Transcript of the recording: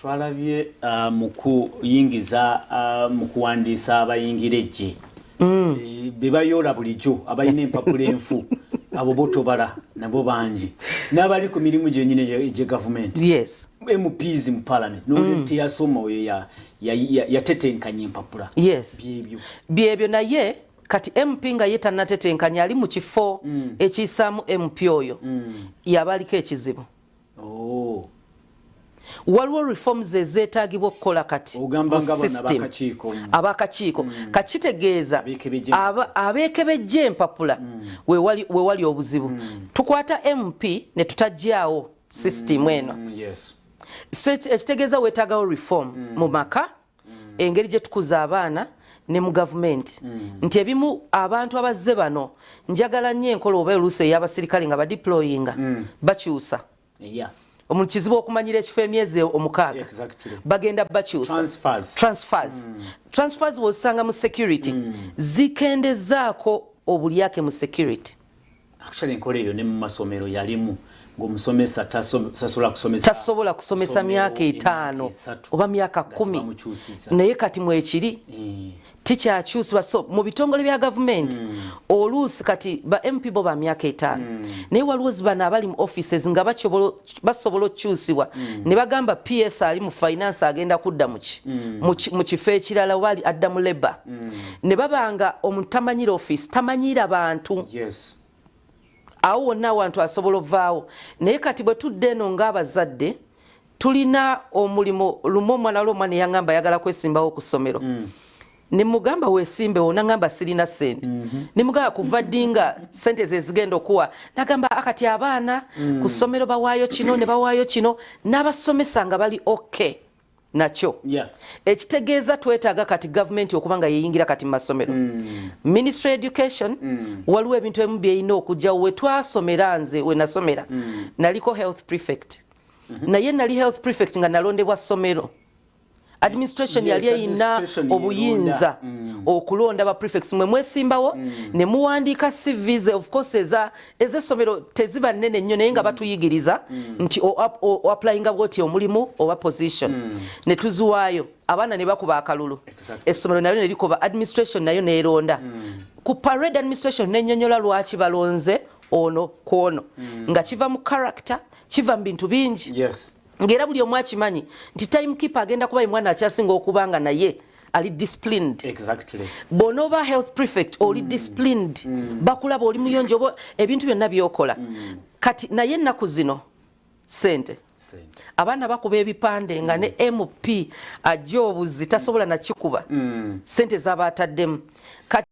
Twalabye mu kuyingiza, mu kuwandiisa abayingira eggye. Be bayoola bulijjo, abalina empapula enfu, abo botobala nabo bangi, n'abali ku mirimu gyenyini egye gavumenti. MPs mu parliament teyasoma, oyo yatetenkanya empapula. Byebyo. Byebyo. Naye kati MP nga ye tannatetenkanya, ali mu kifo ekiyisaamu MP oyo, yaba aliko ekizibu. Oh. Waliwo reforms ezeetagibwa okukola kati mu system. Abakakiiko kakitegeeza abeekebejja empapula wewali obuzibu. Tukwata MP ne tutajjaawo system eno. So ekitegeeza weetaagawo reform mu maka, engeri gye tukuza abaana, ne mu gavumenti, nti ebimu abantu abazze bano, njagala nnyo enkola oba oluusi ey'abasirikale nga badeployinga, bakyusa. Omuntu kizibu okumanyira ekifo emyezi 6. Bagenda bakyusa. Transfers. Transfers. Transfers wosanga mu security zikendezaako obulyake mu security. Actually, enkola eyo ne mu masomero yalimu, ng'omusomesa tasobola kusomesa tasobola kusomesa ssomero myaka emyaka 5 3 oba myaka nga 10. tebamukyusiza. Naye kati mwekiri tikyakyusibwa. So mu bitongole bya gavumenti oluusi kati ba MP bo ba myaka 5, naye waliwo zibano abali mu offices nga basobola okukyusibwa ne bagamba PS ali mu finance agenda kudda muki mu kifo ekirala, oba adda mu labour, ne babanga omuntu tamanyira office, tamanyira bantu. Awo wonna awantu asobola ovaawo. Naye kati bwe tudda eno ng'abazadde tulina omulimu. Lumu omwana, waliwo omwana eyaŋŋamba ayagala kwesimbawo ku ssomero. Ne mugamba, "Weesimbewo." Naŋŋamba, "Sirina ssente." Ne mugamba, "Kuva ddi nga ssente ze zigenda okuwa?" Nagamba, "Akati abaana ku ssomero bawaayo kino ne bawaayo kino," n'abasomesa nga bali okay nakyo. Ekitegeeza twetaaga kati gavumenti okuba nga yeyingira kati mu masomero. Ministry Education, waliwo ebintu ebimu byerina okujjawo. We twasomera, nze we nasomera, naliko health prefect. Naye nali health prefect nga nalondebwa ssomero. Administration yali erina administration obuyinza okulonda ba prefects. Mwe mwesimbawo ne muwandiika CVs. Of course ez'essomero teziba nnene nnyo, naye nga batuyigiriza nti o applyinga bwoti omulimu oba position, ne tuziwaayo, abaana ne bakuba akalulu. Essomero nayo ne likuba, administration nayo neeronda. Ku parade administration nenyonyola lwaki balonze ono ku ono, nga kiva mu character, kiva mu bintu bingi, ng'era buli omu akimanyi nti time keeper agenda kuba ye mwana akyasinga okuba nga naye ali disciplined. Bw'onooba health prefect, oli disciplined, bakulaba oli muyonjo oba ebintu byonna byokola. Kati naye ennaku zino sente. Sente. Abaana bakuba ebipande nga ne MP ajja obuzi tasobola nakikuba, sente zaba ataddemu kati.